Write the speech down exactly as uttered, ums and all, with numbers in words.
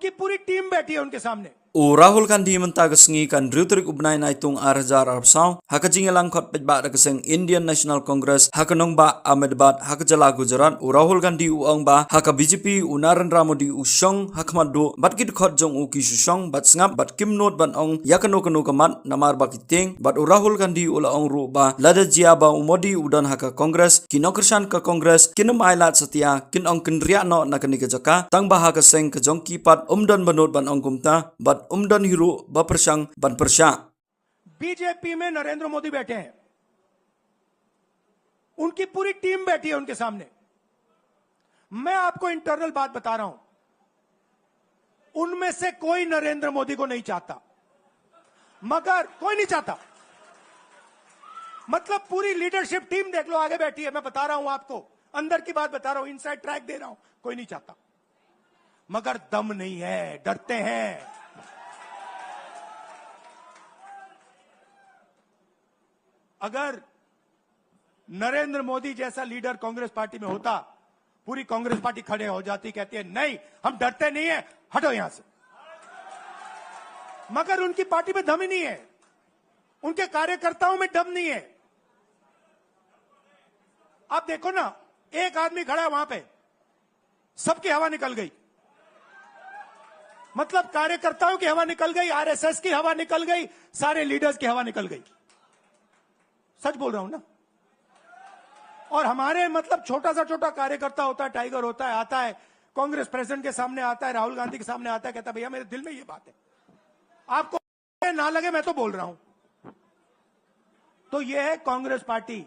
कि पूरी टीम बैठी है उनके सामने। U Rahul Gandhi mynta ka sngi ka hynriew tarik u bnai Naitung ar hajar arphew saw ha ka jingïalang khot paidbah da ka seng Indian National Congress ha ka nongbah Ahmedabad ha ka jylla Gujarat. U Rahul Gandhi u ong ba ha ka B J P u Narendra Modi u shong ha khmat duh bad ki dkhot jong u ki shu shong bad sngap bad kim nud ban ong ïa kano kano ka mat namar ba ki tieng. Bad u Rahul Gandhi u la ong ruh ba lada jia ba u Modi u don ha ka Congress, ki nongkyrshan ka Congress kin ym ailad satia, kin ong kin riah noh na kane ka jaka, tang ba ha ka seng ka jong ki pat um don ba nud ban ong kumta bad um don hi ruh ba pyrshang ban pyrshah. बीजेपी में नरेंद्र मोदी बैठे हैं, उनकी पूरी टीम बैठी है उनके सामने। मैं आपको इंटरनल बात बता रहा हूं, उनमें से कोई नरेंद्र मोदी को नहीं चाहता, मगर कोई नहीं चाहता। मतलब, पूरी लीडरशिप टीम देख लो, आगे बैठी है। मैं बता रहा हूं आपको, अंदर की बात बता रहा हूं, इनसाइड ट्रैक दे रहा हूं, कोई नहीं चाहता, मगर दम नहीं है, डरते हैं। अगर नरेंद्र मोदी जैसा लीडर कांग्रेस पार्टी में होता, पूरी कांग्रेस पार्टी खड़े हो जाती, कहती है, "नहीं, हम डरते नहीं है, हटो यहां से।" मगर उनकी पार्टी में दम ही नहीं है, उनके कार्यकर्ताओं में दम नहीं है। आप देखो ना, एक आदमी खड़ा है वहां पे, सबकी हवा निकल गई। मतलब, कार्यकर्ताओं की हवा निकल गई, आरएसएस की हवा निकल गई, सारे लीडर्स की हवा निकल गई। सच बोल रहा हूं ना? और हमारे, मतलब, छोटा सा छोटा कार्यकर्ता होता है, टाइगर होता है, आता है, कांग्रेस प्रेसिडेंट के सामने आता है, राहुल गांधी के सामने आता है, कहता है, "भैया, मेरे दिल में ये बात है।" आपको ना लगे, मैं तो बोल रहा हूं। तो ये है कांग्रेस पार्टी।